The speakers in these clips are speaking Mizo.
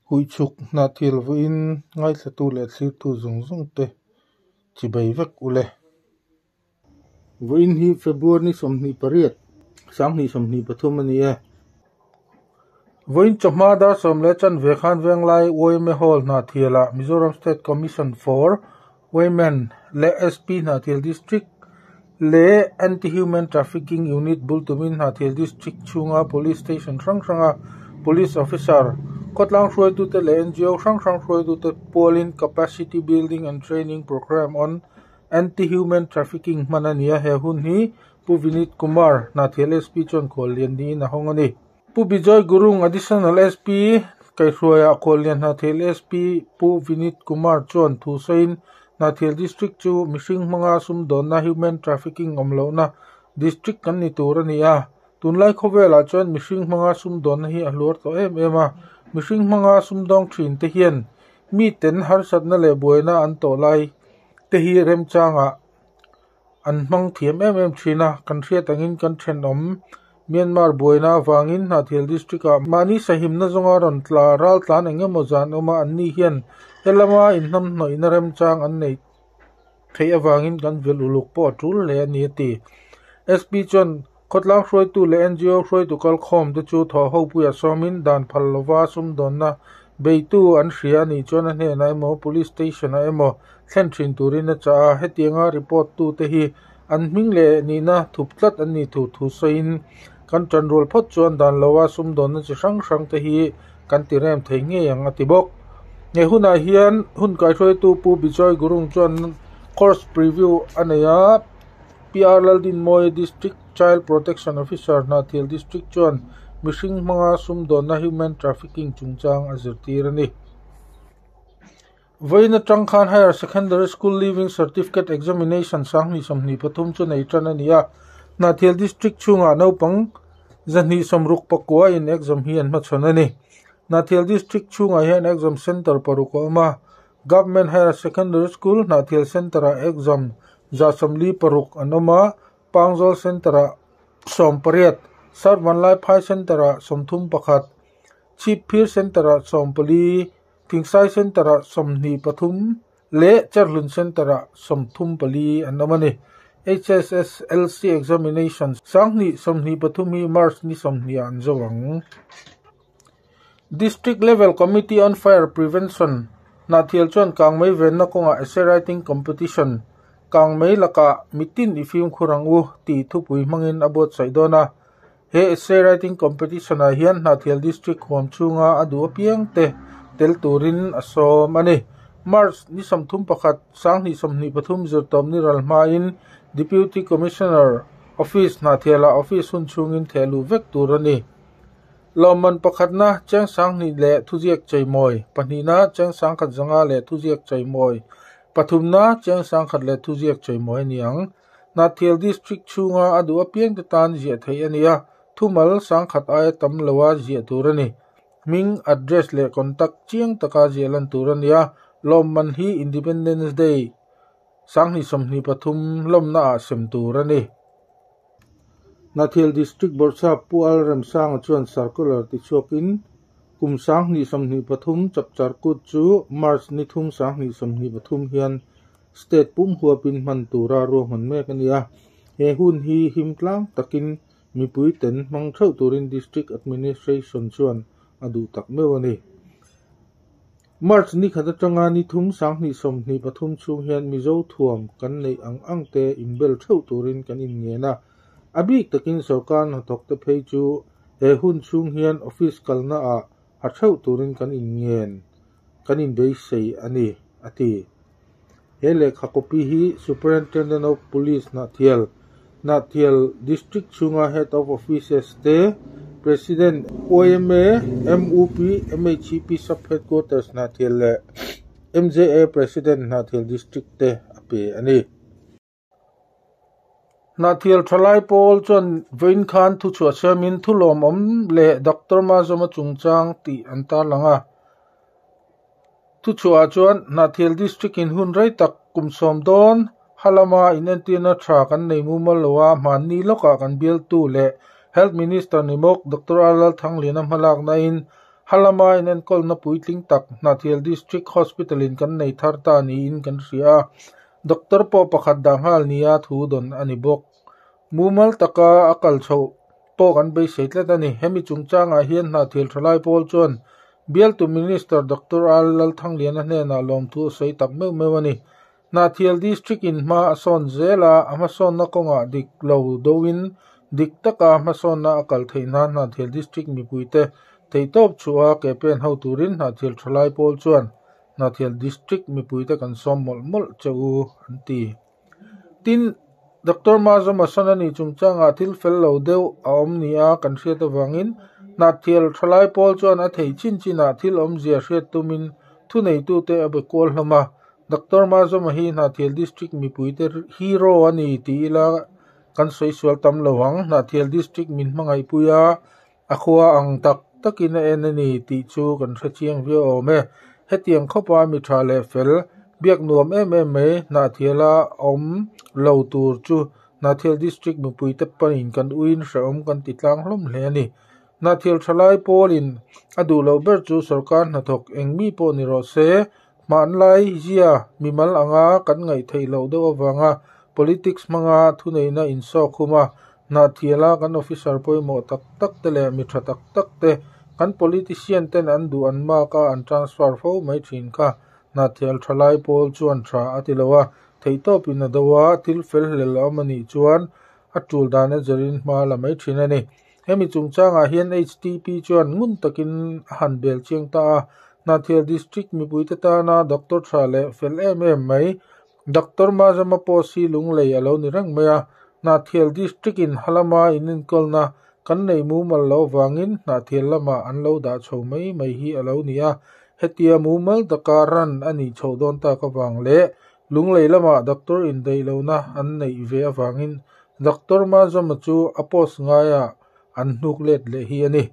Huichhuk Hnahthial vawiin ngaithlatu leh thlirtu zawng zawng te chibei vek ule. Vawiin hi February ni 28, 2023 a ni e. Vawiin chawhma dar 10:15 khan Venglai YMA Hall Hnahthialah Mizoram State Commission for Women leh SP Hnahthial District leh Anti-Human Trafficking Unit bul tumin Hnahthial District chhunga Police Station hrang hranga Police Officer, khawtlang hruaitute leh NGO hrang hrang hruaitute pualin Capacity Building and Training Programme on Anti-Human Trafficking hman a ni a, he hun hi Pu Vinit Kumar, Hnahthial SP chuan khuallian niin a hawng a ni. Pu Bijoy Gurung, Additional SP, Kaihruaiah Khuallian Hnahthial SP Pu Vinit Kumar chuan thu sawiin Hnahthial District chu mihring hmanga sumdawnna, human trafficking, awm lohna district kan ni tur a ni a. Tunlai khawvelah chuan mihring hmanga sumdawnna hi a hluar tawh em em a. Mihring hmanga sumdawng thin te hian miten harsatna leh buaina an tawh lai te hi remchangah An hmang thiam em em thin a, kan hriat angin kan thenawm Myanmar buaina avangin Hnahthial District-ah mahni sahimna zawnga rawn tla ral tlan eng emaw zan awm a, anni hian helama inhnamhnawihna remchang an neih theih avangin kan vil uluk pawh a tul hle a ni a ti. SP chuan khawtlang hruaitu leh NGO hruaitu kalkhawm te chu thawhhopuiah sawmin dan phal lova sumdawnna beitu an hria a nih chuan a hnenah emaw Police Station-ah emaw thlen thin turin a chah a, hetianga report tute hi an hming leh nihna thup tlat an nih thu thu sawiin kan tanrual phawt chuan dan loa sumdawnna chi hrang hrang te hi kan ti rem thei ngei ang a ti bawk. He hunah hian hun kaihruaitu Pu Bijoy Gurung chuan course preview a nei a, PR Laldinmawia District Child Protection Officer Hnahthial District chuan mihring hmanga sumdawnna human trafficking chungchang a zirtir a ni. Vawiin atang khan Higher Secondary School Leaving Certificate Examination 2023 chu nei tan a ni a, Hnahthial District chhungah naupang 269 in exam hi an hmachhawn a ni. Hnahthial District chhungah hian exam centre paruk a awm a, Government Higher Secondary School Hnahthial Centre-ah exam 46 an awm a, Pangzawl Centre-ah 18, South Vanlaiphai Centre-ah 31, Chhipphir Centre-ah 14, Thingsai Centre-ah 23 leh Cherhlun Centre-ah 34 an awm a ni. HSSLC Examination 2023 hi March ni 20 ah an zo ang. District Level Committee on Fire Prevention Hnahthial chuan kangmei venna kawngah Essay Writing Competition, Kangmei lakah mitin i fimkhur ang u tih thupui hmangin a buatsaih dawn a. He essay writing competition ah hian Hnahthial District huam chhunga a duh apiang te tel turin a sawm a ni. March ni 31, 2023 zirtawpni ral hmain Deputy Commissioner Office Hnahthialah office hun chhungin theh luh vek tur a ni. Lawmman pakhatna cheng 2000 leh thuziak cheimawi, pahnihna cheng 1500 leh thuziak cheimawi, pathumna cheng 1000 leh thuziak cheimawi a ni ang. Hnahthial District chhunga a duh apiangte tan ziah theih a ni a, thumal 1000 aia tam loa ziah tur a ni. Hming, address leh contact chiang taka ziah lan tur a ni a, lawmman hi Independence Day 2023 lawmnaah sem tur a ni. Hnahthial District Bawrhsap Pu Al Remsanga chuan circular tichhuakin kum 2023 chapchar kut chu March ni thum 2023 hian State pum huapin hman tura ruahman mek a ni a, he hun hi him tlang takin mipui ten hmang theuh turin District Administration chuan a duh tak meuh a ni. March ni khat atanga ni thum 2023 chhung hian Mizo thuam kan neih ang ang te inbel theuh turin kan inngen a, a bik takin sorkar hnathawk te phei chu he hun chhung hian office kalna ah ha theuh turin kan inngen kan inbeisei a ni, a ti. He lehkha copy hi Superintendent of Police Hnahthial, Hnahthial District chhunga Head of Offices te, President YMA, MUP, MHEP Sub Headquarters Hnahthial leh MJA President Hnahthial District te a pe a ni. Hnahthial thalai pawl chuan vawiin khan thuchhuah siamin thu lawmawm leh Doctor Mazawma chungchang tih an tarlang a. Thuchhuahah chuan Hnahthial District in hun rei tak kum sawm dawn halama inentirna tha kan nei mumal lo a, hmanni lawkah kan bialtu leh Health Minister ni mawk Doctor Lal Thangliana hmalaknain Halama inenkawlna puitling tak Hnahthial District Hospital-in kan nei thar ta niin kan hria a, doctor pawh pakhat dah nghal nia thu dawn a ni bawk. Mumal taka a kal chhoh pawh kan beisei tlat a ni. Hemi chungchangah hian Hnahthial thalai pawl chuan bialtu Minister Doctor R Lalthangliana hnenah lawmthu a sawi tak meuh meuh a ni. Hnahthial District in hma a sawn zel a, a hmasawnna kawngah dik lo doin dik taka hmasawnna a kal theih nan Hnahthial District mipuite theihtawp chhuah a ke pen ho turin Hnahthial thalai pawl chuan Hnahthial District mipuite kan sawm mawlh mawlh che u an ti. Tin, Doctor Mazawma sawn a nih chungchangah thil fel lo deuh a awm nia kan hriat avangin Hnahthial thalai pawl chuan a thei chin chinah thil awmzia hriat tumin thuneitute a be kual hlawm a. Doctor Mazawma hi Hnahthial District mipuite hero a ni tih ila kan sawi sual tam lo ang. Hnahthial District min hmangaihpui a, a khua ang tak takin a en a ni tih chu kan hre chiang viau awm e. Hetiang khawpa mi tha leh fel, biak nuam em em mai Hnahthiala awm lo tur chu Hnahthial District mipuite panin kan uiin hrehawm kan ti tlang hlawm hle a ni. Hnahthial thalai pawlin a duh loh ber chu sorkar hnathawk eng mi pawh ni rawh se, Hmanlai zia mimal anga kan ngaih theih loh deuh avanga politics hmanga thuneihna insawk hum a, Hnahthiala kan officer pawimawh tak tak te leh mi tha tak tak te kan politician ten an duh an mark a an transfer fo mai thin kha Hnahthial thalai pawl chuan tha a ti lo a, theihtawpin a do a, thil fel hlel a awm a nih chuan a tul dan a zerin hma la mai thin a ni. Hemi chungchangah hian HTP chuan ngun takin a han bel chiang ta a, Hnahthial District mipuite tana doctor tha leh fel em em mai, Doctor Mazama pawh si lunglei a lo ni reng mai a. Hnahthial District-in halama inenkawlna kan nei mumal loh avangin Hnahthial lamah an lo dah chho mai mai hi a lo ni a. Hetia mumal taka ran a nih chhoh dawn tak avang leh lunglei lamah doctor indaih lohna an neih ve avangin Doctor Mazawma chu a post ngaiah an hnuk let leh hi a ni.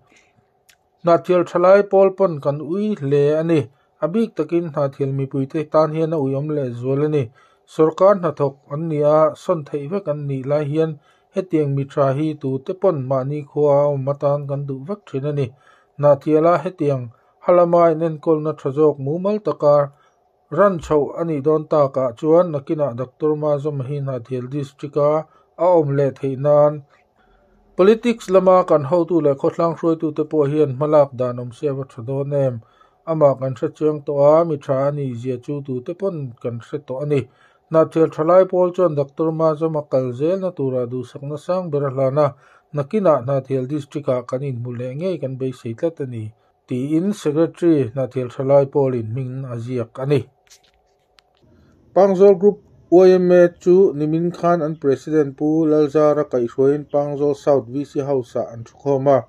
Hnahthial thalai pawl pawn kan ui hle a ni. A bik takin hnahthial mipuite tan hian a uiawm leh zual a ni. Sorkar hnathawk an ni a, sawn theih vek an nih lai hian hetiang mi tha hi tute pawn mahni khua a awm atan kan duh vek thin a ni. Hnahthiala hetiang halama inenkawlna tha zawk mumal taka Ran chhoh a nih dawn takah chuan nakinah Doctor Mazawma hi Hnahthial District-a a awm leh theih nan Politics lama kan hotu leh khawthlang hruaitute pawh hian hmalak dan awm se a va tha dawn em? Amah kan hre chiang tawh a, mi tha a nih zia chu tute pawn kan hre tawh a ni. Hnahthial thalai pawl chuan Doctor Mazawma kal zelna turah duhsakna sang ber a hlan a, nakinah Hnahthial District-ah kan inhmu leh ngei kan beisei tlat a ni. Tiin Secretary Hnahthial Thalai Pawlin hming a ziak a ni. Pangzawl Group yma chu nimin khan an President Pu Lalzara kaihhruaiin Pangzawl South VC House-ah an thukhawm a.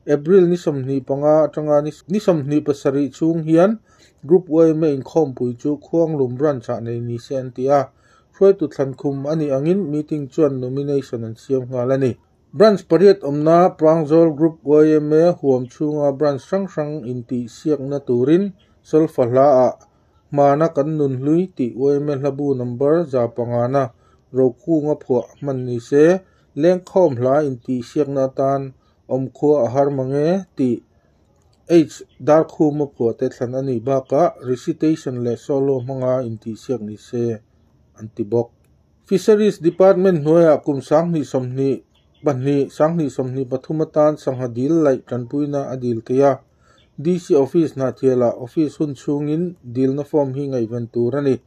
April ni 25 atanga ni 27 chhung hian Group yma inkhawmpui chu Khuanglum Branch-ah nei ni se an ti a. Hruaitu thlankhum a nih angin meeting chuan nomination an siam nghal a ni. Branch pariat awmna Prangzawl Group yma huam chhunga branch hrang hrang intihsiakna turin Solfa hlaah Hmana kan nun hlui tih yma hlabu number 500na Rokunga phuah hman ni se, Lengkhawm hla intihsiakna atan awmkhua a har mange tih H Darkhuma phuah te thlan a nih bakah recitation leh solo hmanga intihsiak ni se an ti bawk. Fisheries Department hnuaiah kum 2022, 2023 atan sangha dil laih tanpuina a dil thei a. DC Office Hnahthialah office hun chhungin dilna form hi ngaihven tur a ni.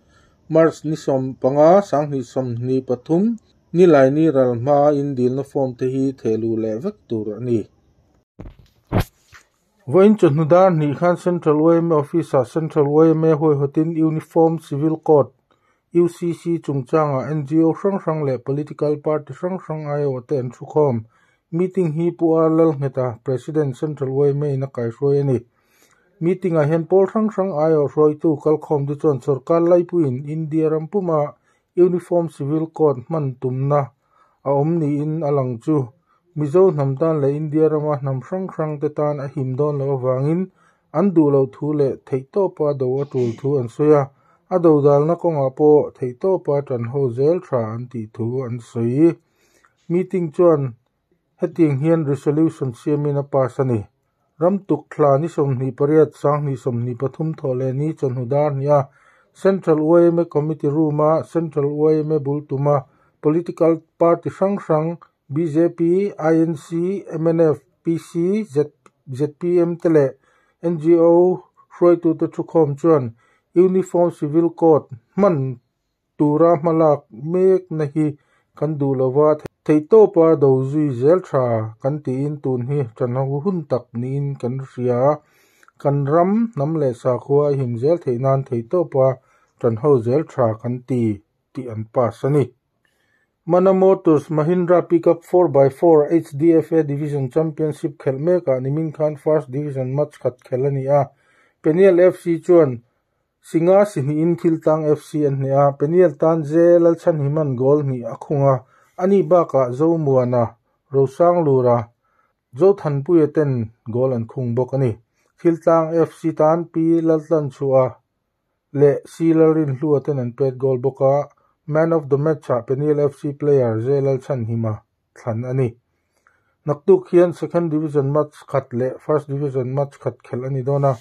March ni 15, 2023 Nilaini ral hmain dilna form te hi thehluh leh vek tur a ni. Vawiin chawhnu dar hnih khan Central yma Office-ah Central yma huaihawtin Uniform Civil Code, UCC, chungchangah NGO hrang hrang leh Political Party hrang hrang aiawhte an thukhawm. Meeting hi Pu R Lalngheta, President, Central yma in a kaihruai a ni. Meeting-ah hian pawl hrang hrang aiawh hruaitu kalkhawmte chuan sorkar laipuiin India ram puma Uniform Civil Code hman tumna a awm niin a lang chu Mizo hnam tan leh India rama hnam hrang hrang te tan a him dawn loh avangin an duh loh thu leh theihtawpa do a tul thu an sawi a, a dodalna kawngah pawh theihtawpa tan ho zel tha an tih thu an sawi. Meeting chuan hetiang hian resolution siamin a pass a ni. Ramtuk thla ni 28, 2023 Thawhlehni chawhnu dar hnih a Central yma Committee Room-a Central yma bul tuma Political Party hrang hrang bjp, INC, mnf, PC, zpm te leh ngo hruaitute thukhawm chuan Uniform Civil Code hman tura hmalak mekna hi kan duh lova theihtawpa do zui zel tha kan tiin tun hi tanho hun tak niin kan hria. Kan ram hnam leh sakhua a him zel theih nan theihtawpa tanho zel tha kan ti tih an pass a ni. Mana Motors Mahindra Pickup 4x4 HDFA Division Championship khelh mekah nimin khan First Division match khat khelh a ni a. Peniel FC chuan Singa sihnihin Thiltlang FC an hneh a, Peniel tan J Lalchhanhiman goal hnih a khung a, ani bakah Zomuana, Rosanglura, Zothanpuia ten goal an khung bawk a ni. Thiltlang FC tan P Laltlanchhuah leh C Lalrinhlua ten an pet goal bawk a, Man of the Match-ah Peniel FC player J Lalchhanhima thlan a ni. Naktuk hian Second Division match khat leh First Division match khat khelh a ni dawn a.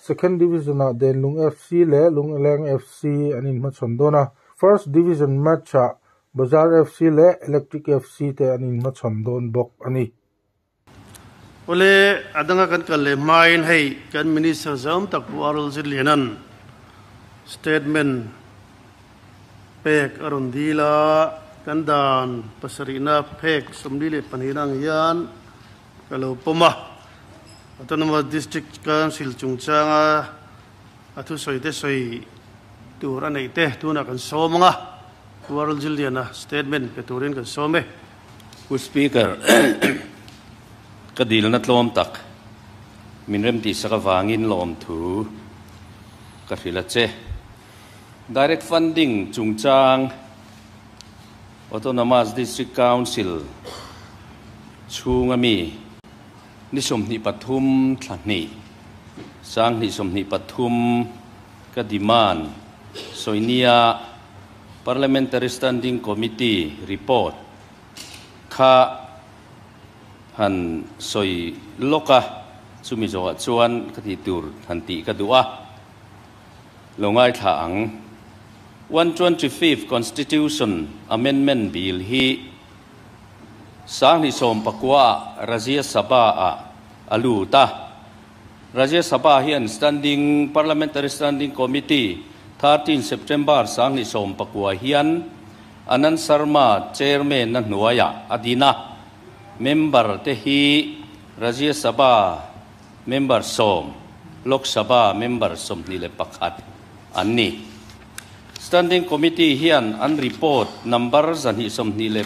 Second Division-ah Denlung FC leh Lungleng FC an inhmachhawn dawn a. First Division match-ah Bazar FC leh Electric FC te an inhmachhawn dawn bawk a ni. Awle, a danga kan kal leh hmain hei kan Minister zam tak Pu Arul Zirliana'n statement pek a rawn dil a, kan dan pasarihna phek 42 ang hian ka lo pawm a. Autonomous District Council chungchanga a thusawi te sawi tur a neih te tunah kan sawm ang a, Pu Arul Zirliana statement pe turin kan sawm e. Pu Speaker, ka dilna tlawm tak min remtihsak avangin lawmthu ka hrilh a che. Direct Funding chungchang Autonomous District Council chhunga mi ni 23 thla hnih 2023 ka demand sawinia Parliamentary Standing Committee report kha han sawi lawk a, chumi zawhah chuan ka tih tur han tih ka duh a, lo ngaithla ang. 125th Constitution Amendment Bill hi 2019 ah Rajya Sabha ah a lut a, Rajya Sabha hian Standing Parliamentary Standing Committee 13 September 2019 hian Anand Sharma Chairman a hnuaiah a din a, member te hi Rajya Sabha member 10, Lok Sabha member 21 an ni. Standing Committee hian an report number 123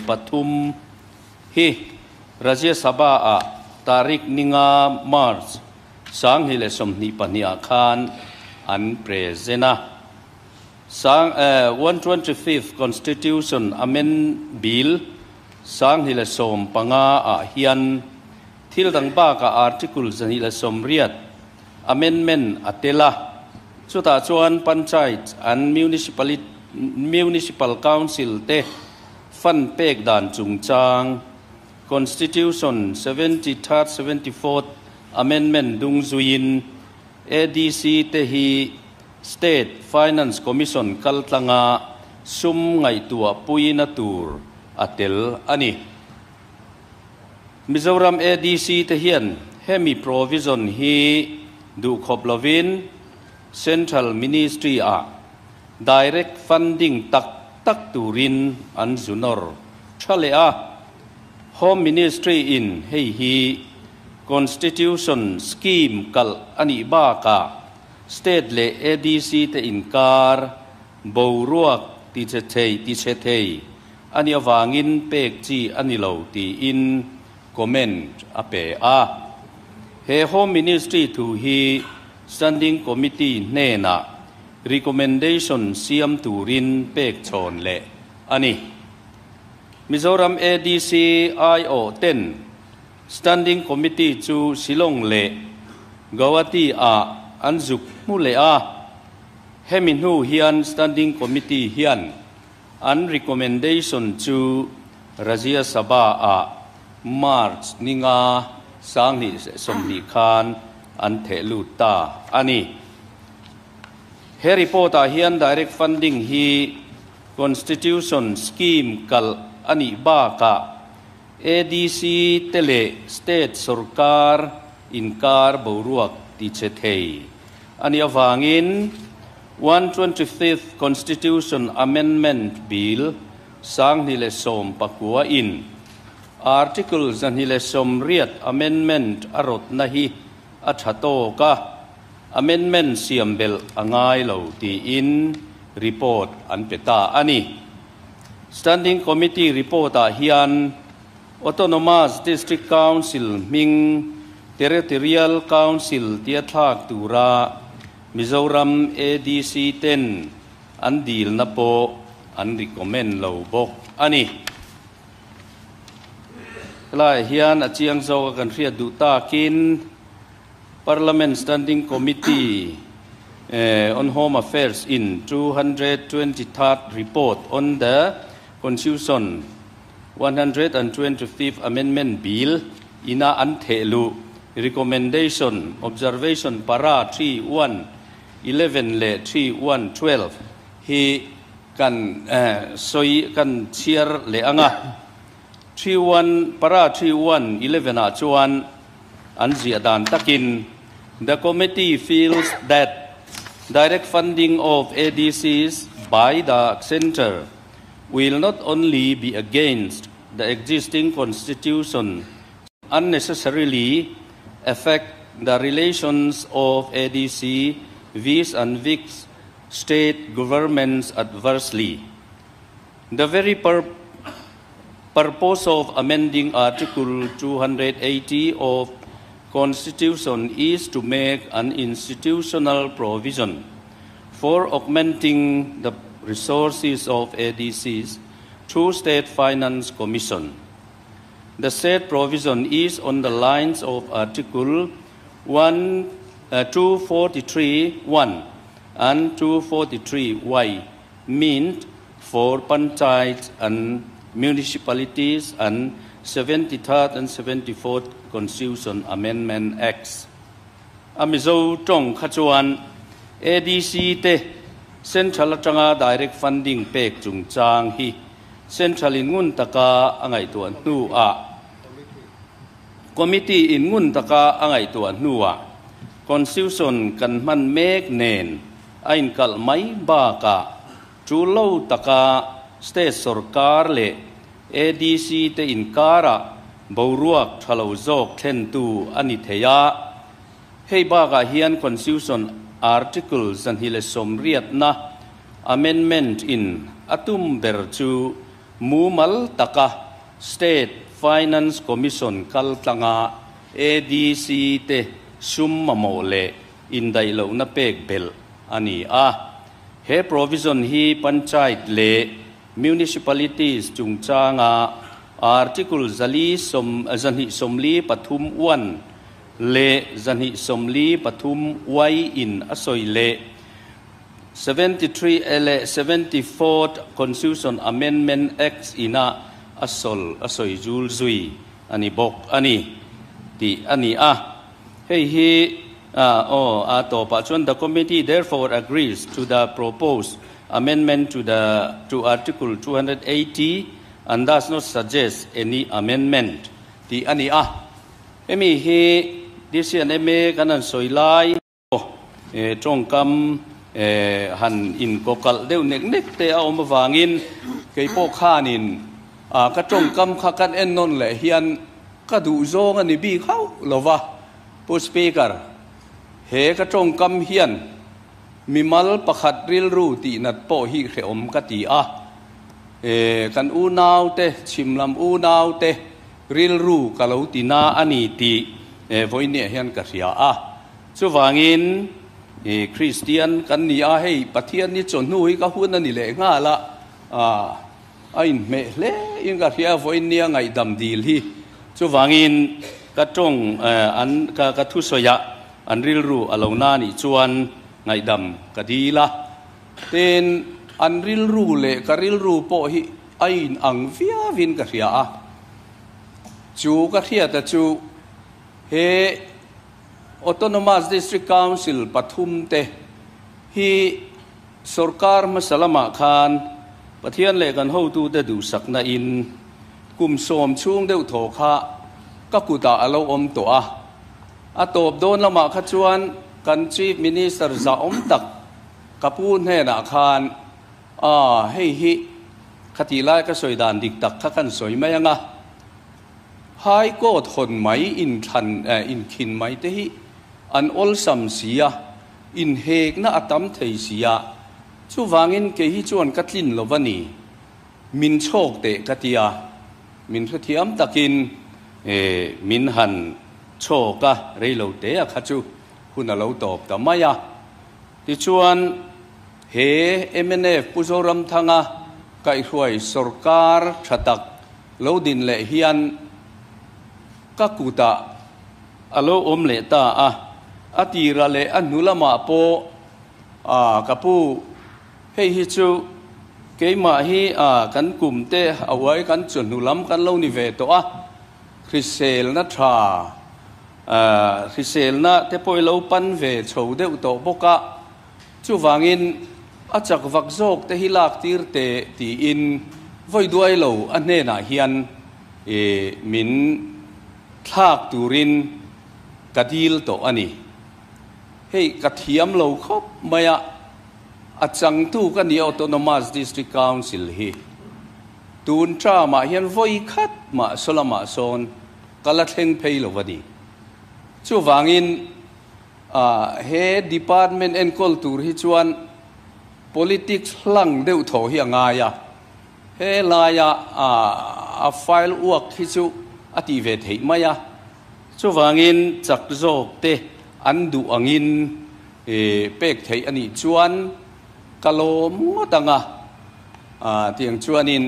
hi Rajya Sabha ah tarik 5 March 2022 ah khan an present a. Sang 125th Constitution Amend Bill 2015 ah hian thil dang bakah Article 180 Amendment a tel a, chutah chuan Panchayat and Municipal Council te fund pek dan chungchang Constitution 73rd 74th Amendment dung zuiin ADC te hi State Finance Commission kaltlanga sum ngaihtuah puina tur a tel a ni. Mizoram ADC te hian hemi provision hi duhkhawp lovin Central Ministry ah direct funding tak tak turin an zunawr tha leh a. Home Ministry in hei hi Constitution scheme kalh a nih bakah State leh ADC te inkar boruak tiche thei tiche thei a nih avangin pek chi a ni lo tiin comment a pe a. He Home Ministry thu hi Standing Committee hnenah recommendation siam turin pek chhawn leh a ni. Mizoram ADC aiawh ten Standing Committee chu Shillong leh Guwahati ah an zuk hmu leh a, hemi hnu hian Standing Committee hian an recommendation chu Rajya Sabha ah March 5, 2020 khan an theh lut ta a ni. He report ah hian direct funding hi Constitution scheme kalh a nih bakah ADC te leh state sorkar inkar boruak tichhe thei a nih avangin 125th Constitution Amendment Bill 2019 in Article 180 Amendment a rawtna hi a tha tawk a, amendment siam belh a ngai lo tiin report an pe ta a ni. Standing Committee report-ah hian Autonomous District Council hming Territorial Council tia thlak tura Mizoram ADC ten an dilna pawh an recommend lo bawk a ni. Helaiah hian a chiang zawka kan hriat duh takin Parliament Standing Committee on Home Affairs in 223rd report on the Constitution 125th Amendment Bill ina an theh luh Recommendation, Observation para 3 1 11 leh 3 1 12 hi kan sawi kan chhiar leh ang a. 3 1 para 3 1 11 ah chuan an ziah dan takin The committee feels that direct funding of ADCs by the Centre will not only be against the existing constitution unnecessarily affect the relations of ADC vis and vis state governments adversely. The very pur purpose of amending Article 280 of Constitution is to make an institutional provision for augmenting the resources of ADCs through State Finance Commission. The said provision is on the lines of Article 1, uh, 243 1 and 243Y meant for panchayats and municipalities and 73rd and 74th Constitution Amendment Acts. A Mizo tawng kha chuan ADC te Central atanga direct funding pek chungchang hi Central in ngun taka a ngaihtuah hnuah Committee in ngun taka a ngaihtuah hnuah Constitution kan hman mek nen a inkalh mai bakah tul lo taka State sawrkar leh ADC te inkarah boruak tha lo zawk thlentu a ni thei a. Hei bakah hian Constitution Article 180na Amendment in a tum ber chu mumal taka State Finance Commission kaltlanga ADC te sum mamawh leh indaihlohna pek belh a ni a. He provision hi Panchayat leh Municipalities chungchanga Article 243 1 leh 243 Y in a sawi leh 73 leh 74th Constitution Amendment Acts ina a sawl a sawi zul zui a ni bawk a ni tih a ni a. Hei hi aw a tawpah chuan The committee therefore agrees to the proposed amendment to the to Article 280 and does not suggest any amendment tih a ni a. Hemi hi DCNMA kan han sawi lai tawngkam han inkawkalh deuh nek nek te a awm avangin kei pawh khanin ka tawngkam kha kan en nawn leh hian ka duh zawng a ni bik hauh lo va. Pu Speaker, he ka tawngkam hian mimal pakhat rilru tihnat pawh hi hrehawm ka ti a. Kan unaute, chhimlam unaute rilru ka lo ti na a ni tih vawinia hian ka hria a. Chuvangin Kristian kan ni a, hei Pathian ni chawhnu hi ka hun a ni leh nghal a, a inhmeh hle in ka hria vawinia ngaihdam dil hi. Chuvangin ka tawng an ka thusawiah an rilru a lo na nih chuan ngaihdam ka dil a. Tin, an rilru leh ka rilru pawh hi a inang viauin ka hria a. Chu ka hriata chu. He Autonomous District Council pathum te hi sorkar hmasa lamah khan Pathian leh kan hotute duhsakna in kum sawm chhung deuh thaw kha ka kutah a lo awm tawh a. A tawp dawn lamah kha chuan kan Chief Minister zahawm tak ka pu hnenah khan, A, hei hi khatih lai ka sawi dan dik tak kha kan sawi mai ang a, High Court hawn mai inthlan inkhin mai te hi an awlsam si a, inhekna a tam thei si a, chuvangin kei hi chuan ka tlin lo va ni, min chhawk teh ka ti a, min hrethiam takin min han chhawk a, reilo te a kha chu hun a lo tawp ta mai a. Tichuan, he mnf Pu Zoramthanga kaihhruai sorkar tha tak lo din leh hian ka kutah a lo awm leh ta a, a tira leh a hnu lamah pawh a ka pu, hei hi chu keimah hi a kan kum te a uai kan chu hnu lam kan lo ni ve tawh a, hriselna tha hriselna te pawh i lo pan ve chho deuh tawh bawk a, chuvangin a chak vak zawk te hi lak tir teh tiin vawi duai lo a hnenah hian min thlak turin ka dil tawh a ni. Hei ka thiam lo khawp mai a, a changtu ka ni Autonomous District Council hi tun term-ah hian vawi khat mah saw lamah sawn ka la thleng phei lo a ni. Chuvangin he department enkawl tur hi chuan politics hlang deuh thaw hi a ngai a, he laia a file uak hi chu a tih ve theih mai a. Chuvangin chak zawk te an duh angin pek theih a nih chuan ka lawm ngawt ang a, tiang chuanin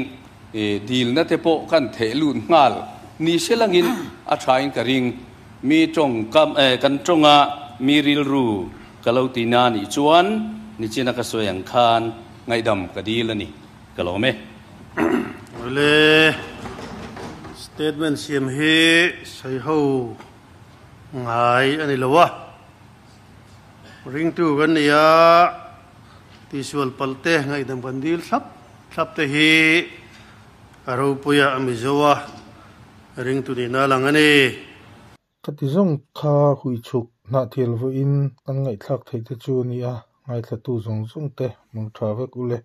Dilna te pawh kan theh lut nghal ni se langin a thain ka ring. Mi tawngkam kan tawnga mi rilru ka lo ti na nih chuan nichina ka sawi ang khan ngaihdam ka dil a ni. Ka lawm e. Awle, statement siam hi sawi ho ngai a ni lo a. Ringtu kan ni a, tisual palh te ngaihdam kan dil thlap thlap te hi a ropuia a Mizo a ringtu nihna a lang a ni. Ka ti zawng kha hui chhuk hnahthial vawiin kan ngaihthlak theih te chu a ni a, ngaithlatu zawng zawng te mangtha vek u le.